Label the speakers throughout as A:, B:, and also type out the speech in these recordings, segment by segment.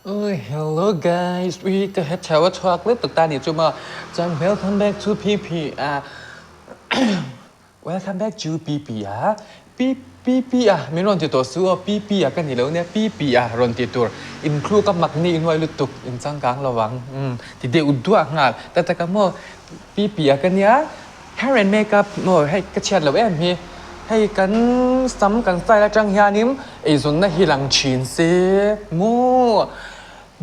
A: Oi hello guys ui ka het chho a chhuak leh tak ta nih chu maw chuan welcome back to PP a welcome back to PP a P PP a min rawn ti tawh su aw PP a ka ni lo nia PP a rawn ti tur inthluk a mak ni inuai lutuk in changkang lo ang umm ti deuh duah nghal tak tak a maw PP a ka nia hair and makeup maw hei ka chhiat loh em hi hei kan sam kan style atang hianin eizawnna hi lang thin se maw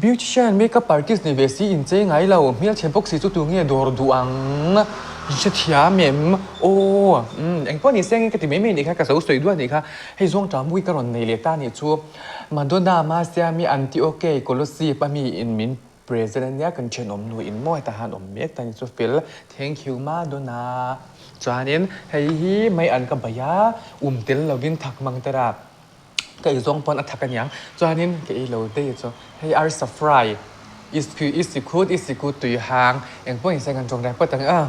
A: beautician makeup artist ni ve si inchei ngai lo hmelchhe bawk si chu tu nge dawr duh ang in hrethiam em aw umm engpawh ni se ang in ka ti mai mai anih kha ka zo sawi duah anih kha hei zawng ṭah mui ka rawn nei leh ta anih chu Madonna Masiami Antioche Colosseum a mi in min Present ania kan thenawm nu in maw heta han awm mek ta ni chu fel thank you Madonna chuanin hei hi mai an ka bai a um tel lovin thak mang te ra ka ei zawng pawn a thak aniang chuanin ka ei lo daih chu hei arsa fry i i sikhut i sikhut tui hang engpawh in sen kan tawng rai phawt ang a.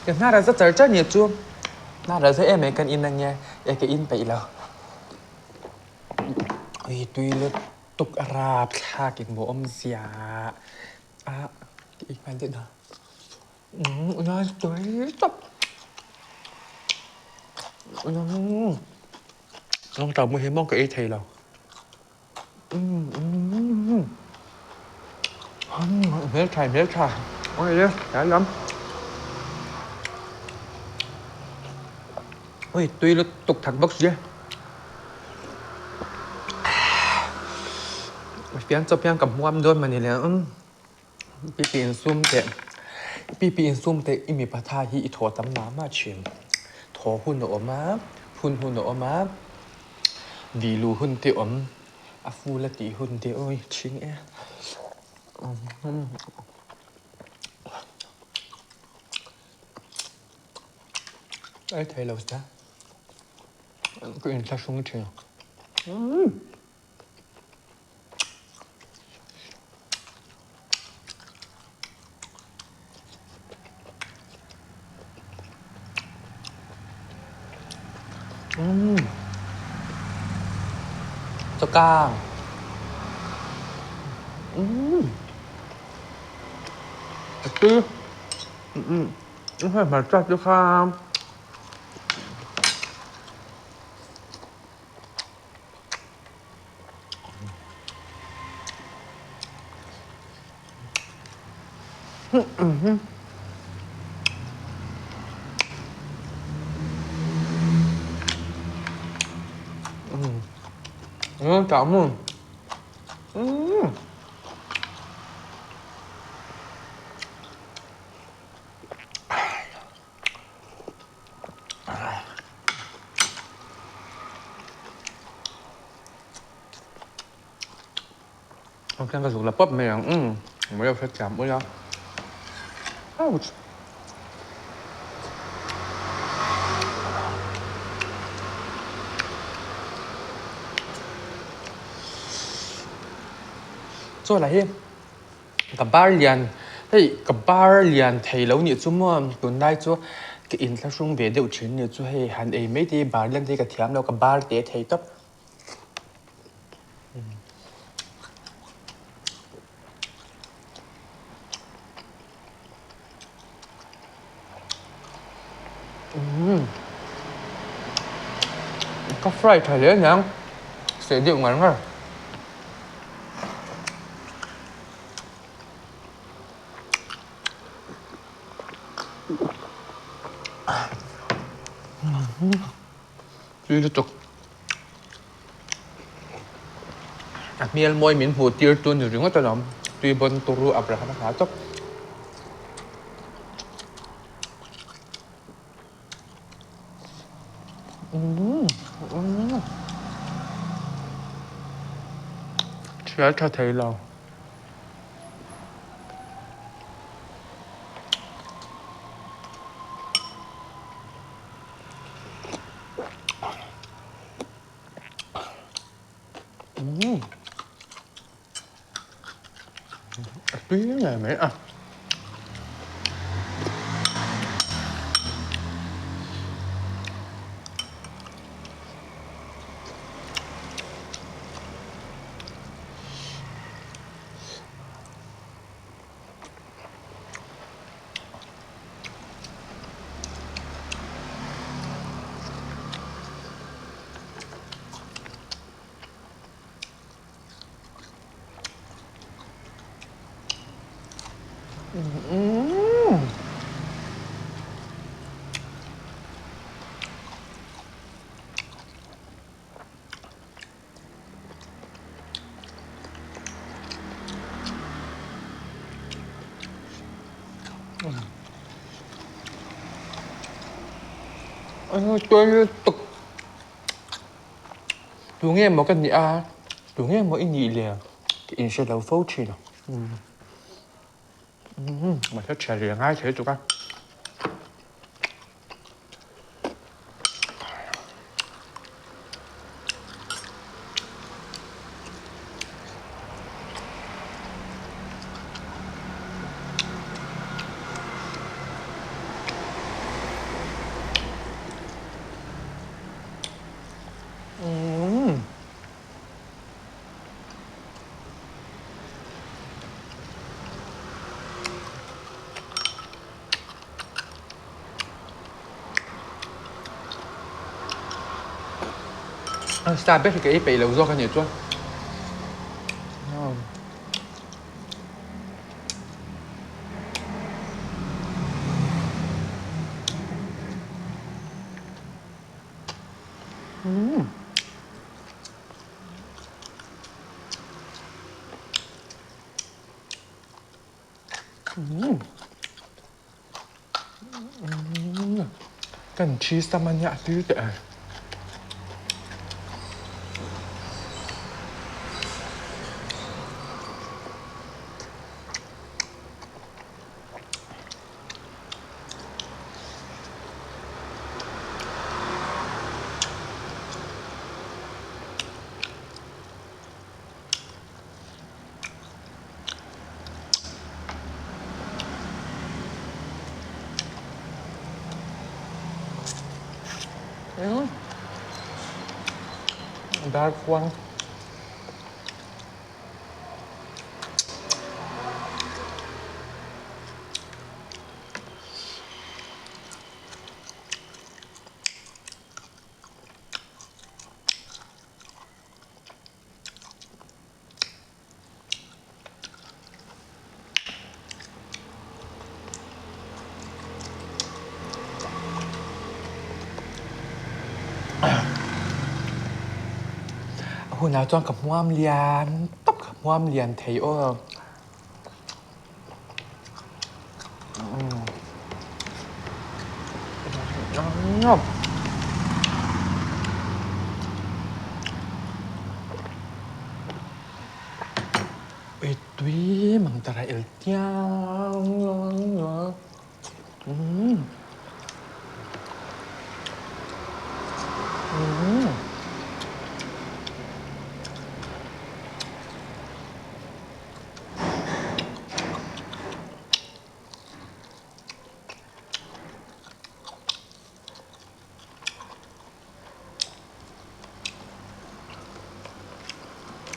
A: Ka hnar a za char char nia chu hnar a za em em kan in ange e ka in peih lo. Ui tui lutuk a rap thlak in maw awmzia a tih nghal daih na umm nai tui tawp umm lawngtlai hmun hi maw ka ei thei lo umm umm hmeltha hmeltha ui tlai lam ui tui lutuk thak bawk si fian chawp hian ka hmuam dawn mawni le umm pipi insum teh pipi insum teh i mipa tha hi i thaw tam mah mah thin thaw hun a awm a phun hun a awm a dih luh hun te a awm a ful a tih hun te awi chhing e. Ei thei lo sia ka inthlahrung thin. Chawkang. A tui. Hei hmarcha te kha Ang khian ka zuk la pawp mai ang umm mai lo hrethiam ula ouch. Chaw lah hi Ka bar lian hei ka bar lian thei lo nih chu maw tunlai chu ka inthlahrung ve deuh thin nih chu hei han ei mai te hi bar lian te hi ka thiam lo ka bar teh thei tawp. Ka fry tha hle aniang seh deuh ngar ngar. Tui lutuk. A hmel mawi min hmuh tir tu ni ringawt alawm. Tui bawn turu Abraham a hna tawp. Thial tha thei lo. A tui ngei mai a. Tunge maw ka nih a, tunge maw i nih le ka inhre lo fo thin a. Mahse thian leh ngai thei tuk a. Sa ber hi ka ei peih lo zawk a nih chuan. Kan cheese tam a nia a tui teh ang. Darkhuang. A hunah chuan ka hmuam lian tawp ka hmuam lian thei aw. Ui tui mang tara el tiang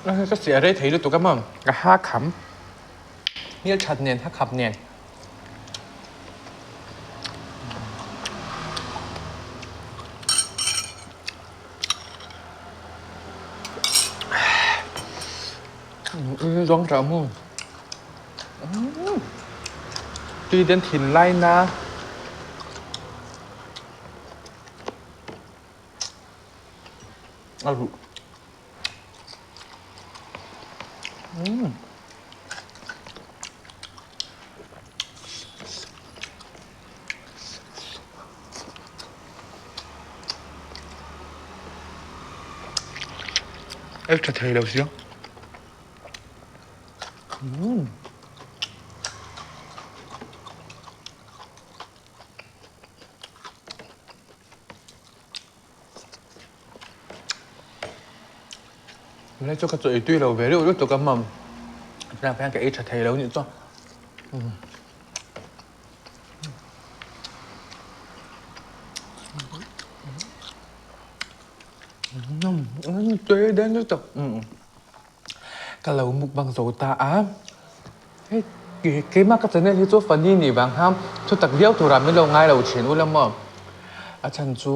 A: Ka siah rei thei lutuk a maw ka ha kham hmel that nen ha khap nen. Zawng tah mu. Tui den thin lai na. A ruh. Ei tha thei lo sia. Tunlai chu ka chaw ei tui lo ve reuh lutuk a mam. Tunah hian ka ei tha thei lo nih chuan. Tui den lutuk. Ka lo mukbang zo ta a. Hei keimah ka channel hi chu funny nih vang khan thutak viau turah min lo ngai lo thin u la maw. A chhan chu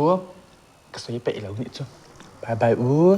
A: ka sawi peih lo nih chu. Bye bye u.